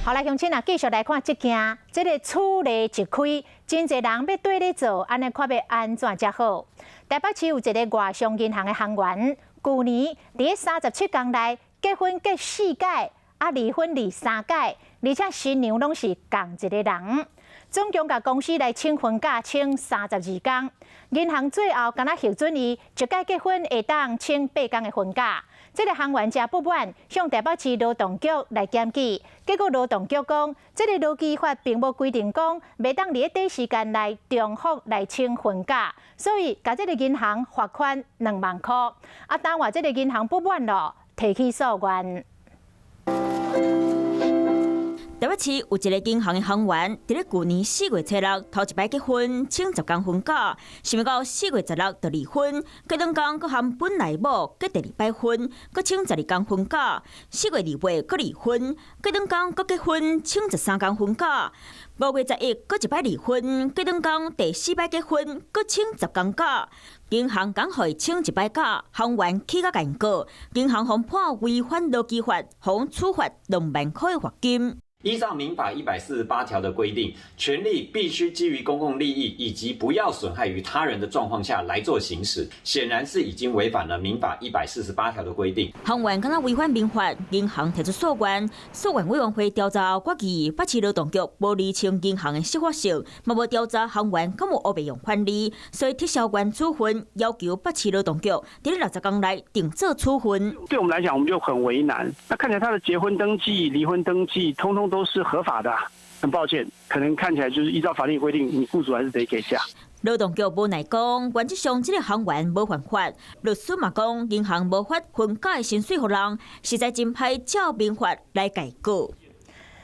好來，鄉親啊，繼續來看這件，這个此例一開，真濟人欲綴咧做，按呢看欲按怎才好。台北市有一个外商銀行的行員，舊年佇37工內結婚結四擺，啊離婚離三擺，而且新娘攏是仝一个人。總共共公司來請婚假請32工，銀行最後敢若核准伊一擺結婚會當請8工的婚假。這个行員誠不滿，向台北市勞動局來檢舉，結果勞動局講，這个勞基法並無規定講袂當佇咧短時間內重複來請婚假，所以共這个銀行罰款2萬箍。啊，當話這个銀行不滿咯，提起訴願。台北市有一个銀行的行員，佇咧舊年4月初六頭一擺結婚，請10工婚假，想欲到4月16就離婚，隔兩工閣和本來某結第二擺婚，閣請12工婚假，4月28閣離婚，隔兩工閣結婚，請13工婚假，5月11閣一擺離婚，隔兩工第四擺結婚，閣請10工假。銀行敢予伊請一擺假，行員氣甲共告，銀行予判違反勞基法，予處罰2萬箍的罰金。依照民法148條的規定，權利必須基於公共利益以及不要損害於他人的狀況下來做行使，顯然是已經違反了民法一百四十八條的規定。行員敢若違反民法，銀行提出訴願，訴願委員會調查後決議，北市勞動局無釐清銀行的適法性，嘛無調查行員敢有烏白用範例，所以撤銷原處分，要求北市勞動局佇咧60工內定做處分。對我們來講，我們就很為難。那看起來他的結婚登記、離婚登記，通通都是合法的，很抱歉，可能看起來就是依照法律規定，你僱主還是得給假。勞動局無奈講，原則上這个行員無犯法。律師嘛講，銀行無發婚假的薪水予人，實在真歹照民法來共告。